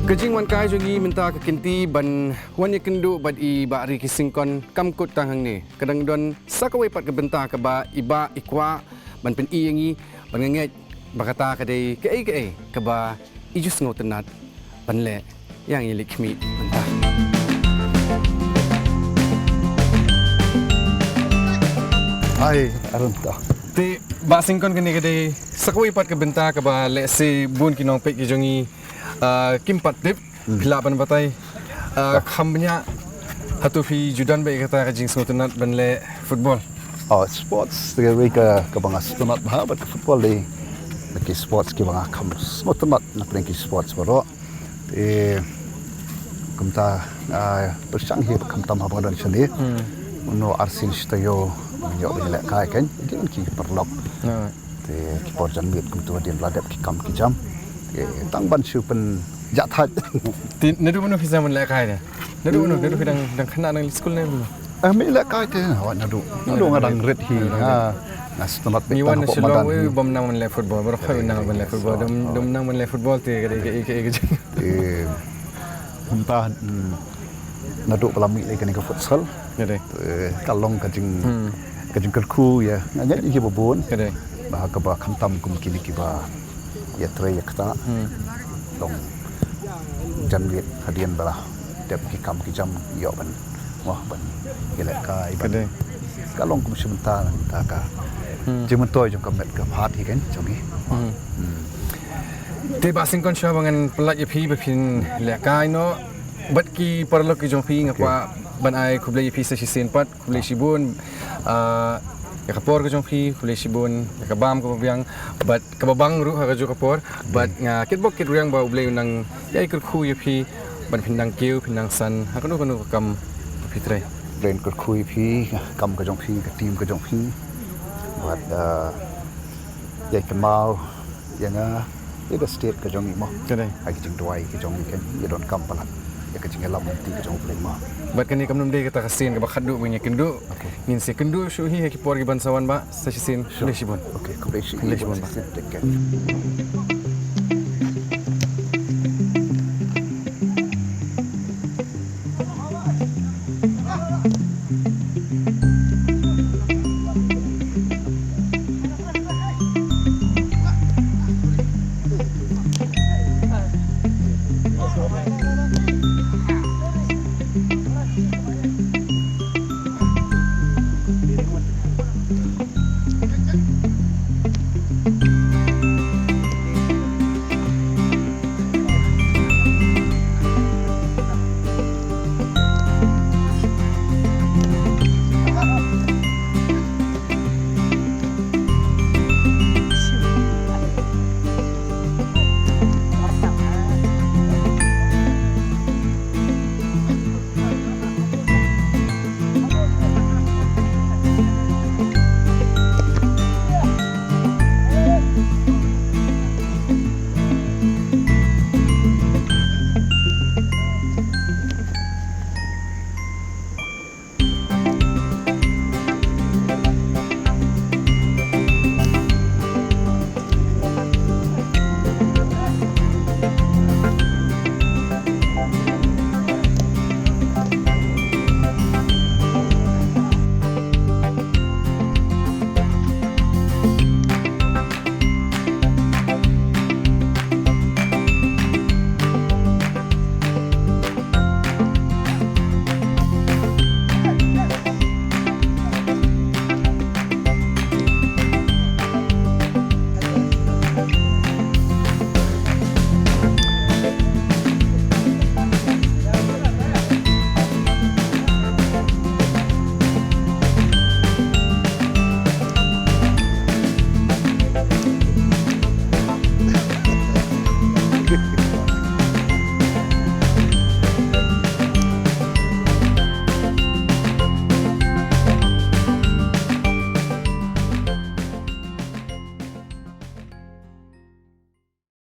Ka jingwan kai jong ngi mynta ka kynti ban wan ïakynduh bad i Bah Ricky Syngkon kam kut tang hangne. Ka dang don sa kawei pat ka bynta kaba i Bah i kwah ban pyni ïa ngi ban ngeit ba kata ka dei kaei kaei kaba i ju sngewtynnat ban leh. Ïa ngi leit khmih mynta. Ai, aram ta. Te Bah Syngkon, kane ka dei sa kawei pat ka bynta kaba lehse bun ki nongpeit ki jong ngi, ah, kim pat tip. Hmm. Phi lah ban batai, ah, kham bniah hato phi ju don beit kata ka jingsngewtynnat ban leh football? Oh, sports te ka dei ka, kaba nga sngewtynnat bha bad ka football dei na ki sports kiba nga kham sngewtynnat na pdeng ki sports baroh. Te kumta, ah, pyrshang hi ba khamtam haba nga don shane. Hmm. Uno arsien shi taïew nga ïoh ban lehkai kein, ki, ki paralok. Te ki por janmiet kumta dien la dep ki kam ki jam. Te tang ban shu pynjah thait. Te naduh mynno phi sdang ban lehkai ne? Naduh mynno, naduh phi dang, dang khynnah dang skul ne mynno? Eh, me lehkai te, oh, naduh. Naduh nga dang rit hi. Nga sngewtynnat beit tang hapoh madan hi. Bym nang ban leh football, baroh khoit nang ban leh football. Dum, dum nang ban leh football te ka dei ka, ka, ka, ka jing. Te mynta, hmm, naduh ba la mih lei kane ka futsal. Ka dei. Eh, ka long ka jing, hmm, ka jingkyrkhu ïa nga, nga ïa ba bun. Ka dei. Ba kaba khamtam kum kine kiba ïatrei ïa kata. Hmm. Long janmiet hadien ba la dep ki kam ki jam ïoh ban, wah, ban ïalehkai ban. Ka dei. Ka long kum shi bynta, bynta ka. Hmm. Jingmyntoi jong ka met ka phad hi kein jong ngi. Hmm. Hmm. Te Bah Syngkon, shuwa ba ngan pyllait ïa phi ba phin lehkai noh bad ki paralok ki jong phi, nga kwah ban ai khublei ïa phi sa shisien pat, khublei shibun, ah, ïa ka por ka jong phi, khublei shibun ïa ka bam kaba biang bad kaba bang ruh ha kajuh ka por, bad nga kitbok kitrwiang ba U Blei un nang ïai kyrkhu ïa phi ban phin nang kiew phin nang san ha kano kano ka kam ba phi trei. U Blei un kyrkhu ïa phi, kam ka jong phi, ka team ka jong phi. Bad, ah, ïai kynmaw ïa nga, ïa ka state ka jong ngi mo. Ka dei. Ha ki jingduwai ki jong ngi kein, ïa donkam palat ïa ka jingïalam lynti ka jong U Blei mo. Bad kane kam dei kata ka sien kaba khatduh ba ngin ïakynduh. Okay. Ngin sa ïakynduh shuh hi ha ki por kiban sa wan, Bah, sa shisien. Sure. Khublei shibun. Okay, khublei shibun. Khublei shibun, Bah. Take care.